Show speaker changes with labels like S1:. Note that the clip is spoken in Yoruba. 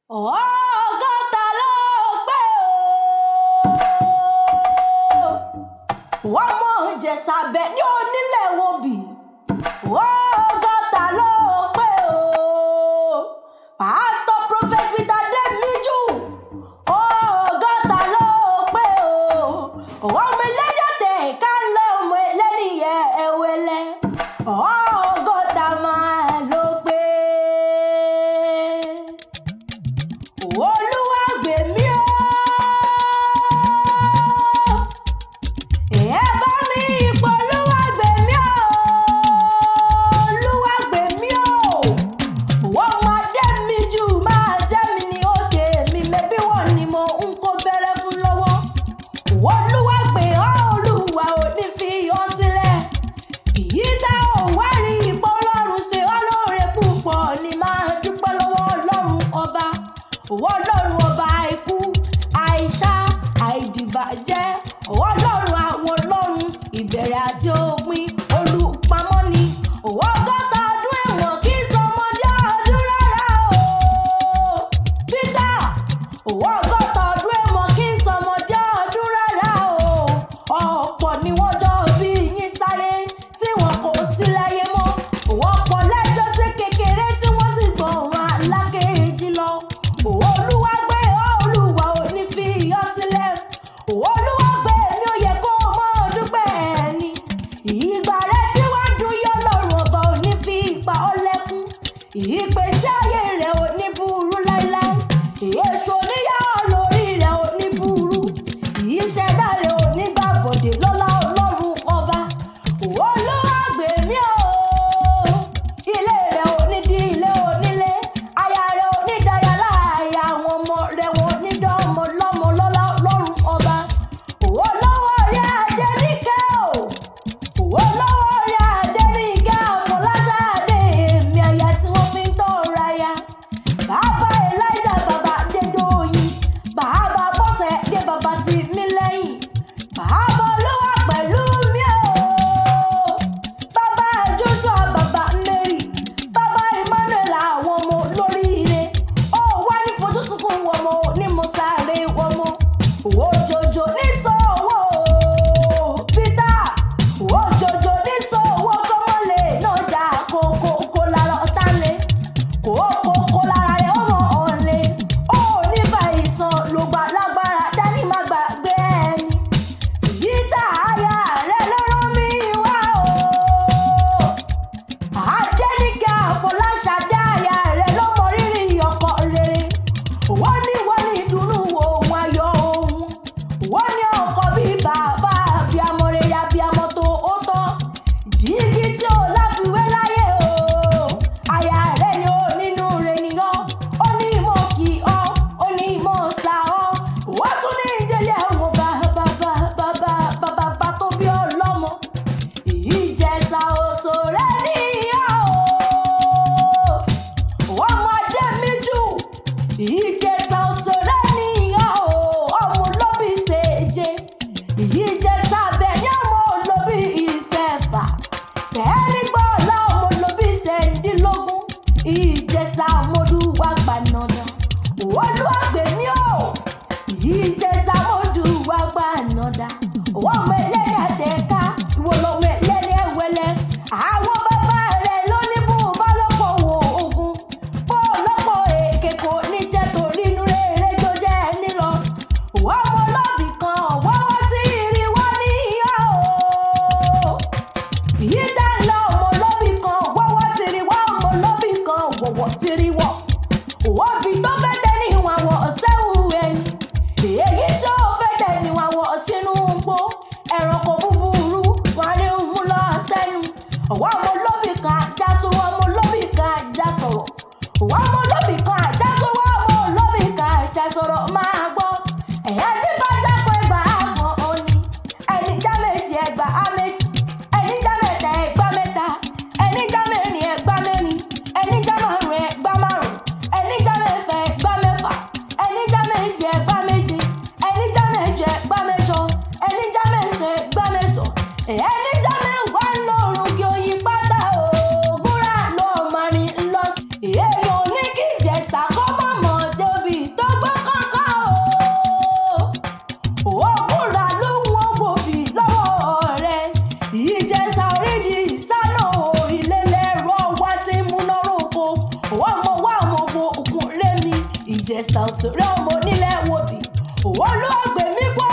S1: 60 ló pé o. Wọ́n mọ̀ Ìjẹ̀ṣà bẹ̀ ní onílẹ̀ wobì. 60 ló pé o. Pásítọ̀ Prophet Peter Adémíjú. 60 ló pé o. Ọmọ eléyọ̀tẹ̀ ká lọ ọmọ ẹlẹ́rìí ẹ̀wẹ̀lẹ̀. 60 máa ló pé. Olúwa gbè mí o. Ẹ bá mi ipò Olúwa gbè mí o. Olúwa gbè mí o. Wọ́n máa dé mi jù máa jẹ́ mi ní òkè mi. Mẹ́bí wọ́n ni mo ń kó bẹ̀rẹ̀ fún lọ́wọ́. Olúwa gbè ọ́, Olúwa ò ní fi ọ́ sílẹ̀. Ìyíta ò wá rí ipò Ọlọ́run ṣe ọ́ lóore púpọ̀ ni máa dúpẹ́ lọ́wọ́ Ọlọ́run ọba. Ọlọ́run ọba àìkú, àìsá, àìdìbàjẹ́. Ọlọ́run àwọn ọlọ́run, ìbẹ̀rẹ̀ àti òpin, olùpamọ́ ni. 60 ọdún ẹ̀wọ̀n kì í sọmọdé ọdún rárá o. Peter, 60 ọdún ẹ̀wọ̀n kì í sọmọdé ọdún rárá o. Ọ̀pọ̀ ni wọ́n jọ bí yín sáyé tí wọn kò sí láyé mọ́. Ọ̀pọ̀ lẹ́jọ́ sí kékeré tí wọ́n sì gbọ̀ràn alákejì lọ. Olúwa gbé ọ́, Olúwa ò ní fi ọ́ sílẹ̀. Olúwa gbé mi, ó yẹ kó o mọ́ dúpẹ́ ẹni. Ìgbà rẹ tí wàá dùn yọ lọ́rùn ọba ò ní fi ipa ọ́ lẹ́kún. Ìpèsè ayé rẹ̀ ò ní burú láíláí. Èso oníyá lórí rẹ̀ ò ní burú. Ìṣẹ̀dá rẹ̀ ò ní gbàbọ̀dè lọ́lá Ọlọ́run ọba. Olúwa gbè mí o. Ilé rẹ̀ ò ní di ilé onílé. Aya rẹ̀ ò ní daya láàyè àwọn ọmọ rẹ̀ wọn ò ní dánmọ lọ́mọ lọ́lá Ọlọ́run ọba. Olówó orí Adéníkẹ́ o. Olówó orí Adéníkẹ́ Àfọláṣadé èmi aya tí wọ́n fi ń tọ́ra ya. Bàbá Elijah, bàbá Adédọ́yìn, bàbá Bọ́sẹ̀ dé bàbá ti mí lẹ́yìn. Bàbá Olúwa pẹ̀lú mi o. Bàbá Joshua, bàbá Mary, bàbá Emmanuel àwọn ọmọ olóríire. Ó wá ní fojúsùnkún ọmọ ní mo sáré ọmọ. Òjòjò ní sọ̀wọ́ Peter. Òjòjò ní sọ̀wọ́ kọ́mọ́lé náà jà kókó lára ọ̀tá lé. Kókó lára rẹ̀ ọmọ ọ̀lẹ. Ó ní bàìsàn ló gbà lágbára dání má gbàgbé ẹni. Yíta aya rẹ̀ ló rán mi wá o. Adéníkẹ́ Àfọláṣadé aya rẹ̀ ló mọ rírì ọkọ rere. Wọ́n ní wọ́n ní ìdùnnú òun ayọ̀ òun. Wọ́n ní ọkọ bí bàbá abiyamọ rere abiyamọ tó ó tán. Jígí tí ò láfiwé láyé o. Aya rẹ̀ ni ó nínú rẹ̀ nìyàn. Ó ní ìmọ̀ kì ọ́, ó ní ìmọ̀ sà ọ́. Wọ́n tún ní ìjẹ́lẹ̀ àwọn bàbá bàbá bàbá bàbá tó bí ọlọ́mọ. Ìjẹ̀ṣà òṣèré níyà o. Ọmọ Adémíjú, Ìjẹ̀ṣà òṣèré níyà o. Ọmọ olóbì ṣèje. Ìjẹ̀ṣà bẹ̀ ní ọmọ olóbì ìṣẹ̀fà. Tẹ́rí gbọ́lá ọmọ olóbì ṣẹ̀ndínlógún. Ìjẹ̀ṣà mọ́dúnwá gbanada. Olúwàgbẹ̀mí o. Ìjẹ̀ṣà mọ́dúnwá gbanada. Ọmọ ẹlẹ́ni àtẹ̀ká, ìwọ lọmọ ẹlẹ́ni ẹ̀wẹ̀lẹ̀. Àwọn bàbá rẹ̀ ló ní bó bá lọ́pọ̀ wo ogun. Bó lọ́pọ̀ èké kò ní jẹ́ torí inú rere tó jẹ́ ẹni lọ. Ọmọ olóbì kan wọ́wọ́ tí ìrì wọ́n níyà o. Yídà lọ ọmọ olóbì kan wọ́wọ́ tìrì wá ọmọ olóbì kan wọ̀wọ̀ tìrì wọ̀. Òbí tó fẹ́ tẹ́ ní ìwọ̀n àwọ̀ Ìjẹ̀ṣà òṣèré ọmọ onílẹ̀ wòbí. Olúwa gbè mí kó.